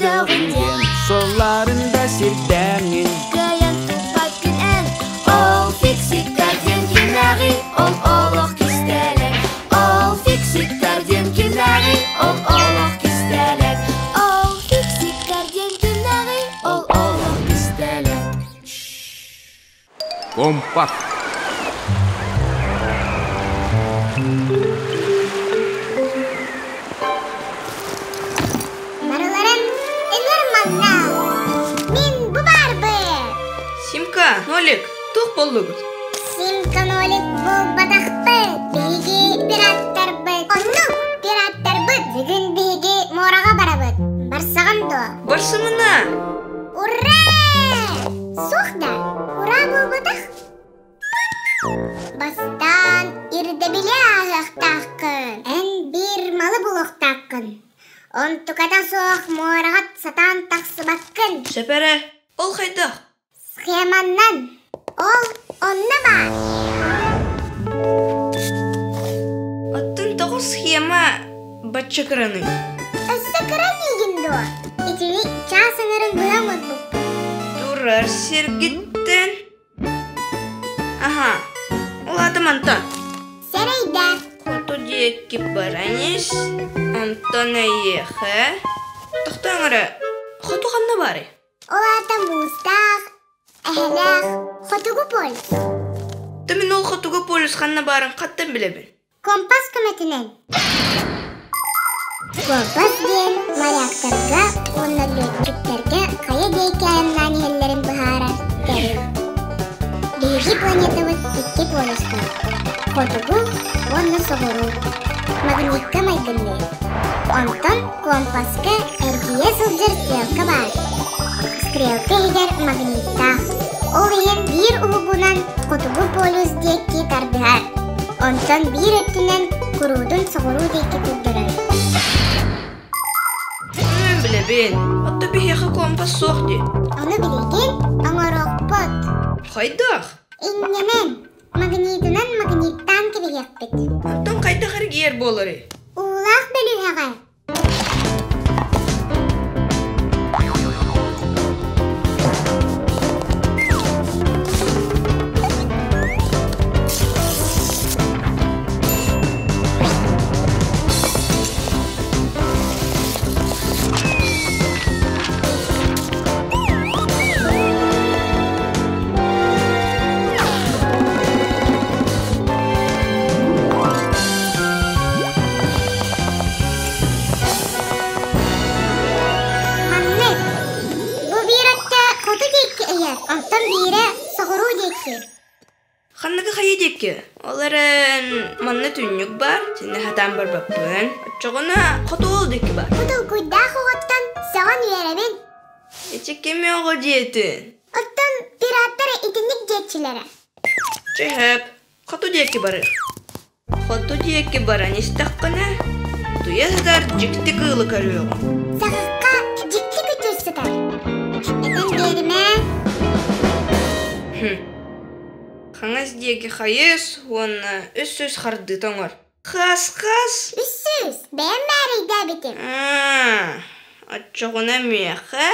Көрдөҕүн диэн Суолларын да сирдээҥҥин Кыайан туппаккын эн Ол фиксиктар диэн кимнээҕий Ол олох кистэлэҥ Ол фиксиктар диэн кимнээҕий Ол олох кистэлэҥ Ол фиксиктар диэн кимнээҕий Ол олох кистэлэҥ Компас. Барыларын ыҥыр манна. Мин бу баарбын. Симка, Нолик, туох буоллугут? Симка, Нолик буолбатахпыт. Биһиги пираттарбыт. Оннук, пираттарбыт. Бүгүн биһиги муораҕа барабыт. Барсаҕын дуо? Барсымына! Ура! Суох да, ураа буолбатах. Бастаан ирдэбили ааһыахтааххын. Эн биир малы булуохтааххын. Онтуката суох муораҕа сатаан тахсыбаккын. Сөп эрэ, ол хайдах? Схеманнан. Ол онно баар. Оттон тоҕо схема бачча кыраный? Өссө кыра диигин дуо? Итини чаас ыҥырын быһа оҥорбуппут. Турар сиргиттэн. Аха, ол аата мантан. Сэрэйдэ. Хоту диэки баран ис, онтон эйиэхэ. Тохтооҥ эрэ, хоту ханна баарый? Ол аата муустаах, эһэлээх Хотугу полюс. Ты мин ол Хотугу полюс ханна баарын хаттан билэбин? Компас көмөтүнэн. Компас диэн моряктарга уонна лүөччүктэргэ хайа диэки айаннаан иһэллэрин быһаарар тэрил. Биһиги планетабыт икки полюстаах: хотугу уонна соҕуруу. Магнитка майгынныыр. Онтон компаска эргийэ сылдьар стрелка баар. Стрелка иһигэр магниттаах. Ол иһин биир уһугунан хотугу полюс диэки тардыһар. Онтон биир өттүнэн куруутун соҕуруу диэки көрдөрөр. Мм, билэбин. Оттон биһиэхэ компас суох дии. Ону билигин оҥоруохпут. Хайдах? Инньэнэн, магнитынан магниттаан кэбиһиэхпит. Оттон хайдах эргийэр буоларый? Уулаах бөлүһэҕэ Маннык. Бу биир өттө хоту диэки ыйар, онтон биирэ соҕуруу диэки. Ханныгы хайа диэки? Ол эрэн манна түннүк бар, синэ хатаан барбаппын. Оччоҕуна хоту ол диэки бар. Бу толкуйдаах оҕоттон сөҕөн үөрэбин. Ити кими оҕо диэтин? Оттон пираттар итинник диэччилэрэ. Чэһэп, хоту диэки барыах. Хоту диэки баран истэххинэ, туйа сытар дьикти кыылы көрүөҕүҥ. Саҕахха дьикти күтүр сытар. Этэн биэримэ. Хм. Хаҥас диэки хайыс уонна үс сүүс хардыыта оҥор. Хас-хас? Үс сүүс. Бэйэм мээрэйдээбитим. Аа, оччоҕуна миэхэ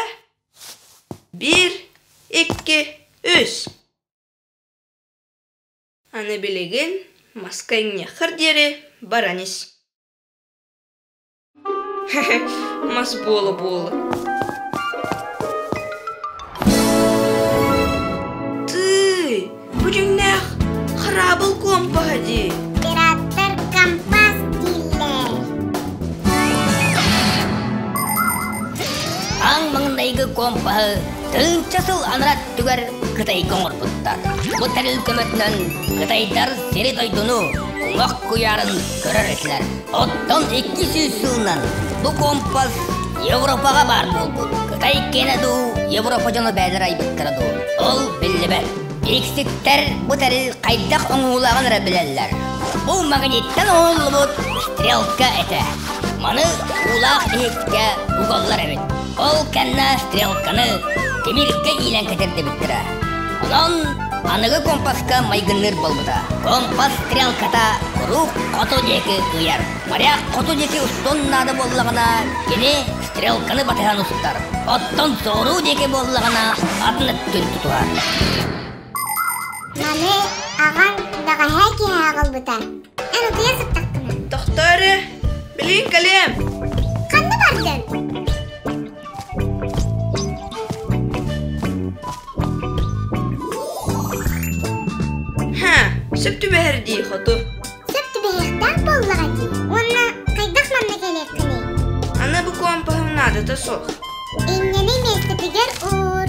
биир, икки, үс. Аны билигин маска иҥниэххэр диэри баран ис. Мас буола-буола. Тыый, бу дьиҥнээх хараабыл куомпаһа дии. Пираттар компас дииллэр. Аҥ маҥнайгы компаһы тыһыынча сыл анараа өттүгэр Кытайга оҥорбуттар. Бу тэрил көмөтүнэн кытайдар сири-дойдуну, кумах куйаарын көрөр этилэр. Оттон 200 сылынан бу компас Европаҕа баар буолбут. Кытай киэнэ дуу, Европа дьоно бэйэлэрэ айбыттара дуу, ол биллибэт. Иксиктэр бу тэрил хайдах оҥоһуулааҕын эрэ билэллэр. Бу магниттан оҥоһуллубут стрелка этэ. Маны уулаах иһиккэ угаллар эбит. Ол кэннэ стрелканы тимиргэ иилэн кэтэрдибиттэрэ. Онон Аныгы компаска майгынныыр буолбута. Компас стрелката куруук хоту диэки ыйар. Моряк хоту диэки устун наада буоллаҕына, кини стрелканы батыһан устар. Оттон соҕуруу диэки буоллаҕына, атын өттүн тутуһар. Маны аҕаҥ бэҕэһээ киэһэ аҕалбыта. Эн утуйа сыттаххына. Тохтоо эрэ, билигин кэлиэм. Ханна бардын? Ха, сөп түбэһэр дии хоту. Сөп түбэһиэхтээх буоллаҕа дии. Уонна хайдах манна кэлиэххиний? Аны бу компаһым наадата суох. Инньэни миэстэтигэр уур.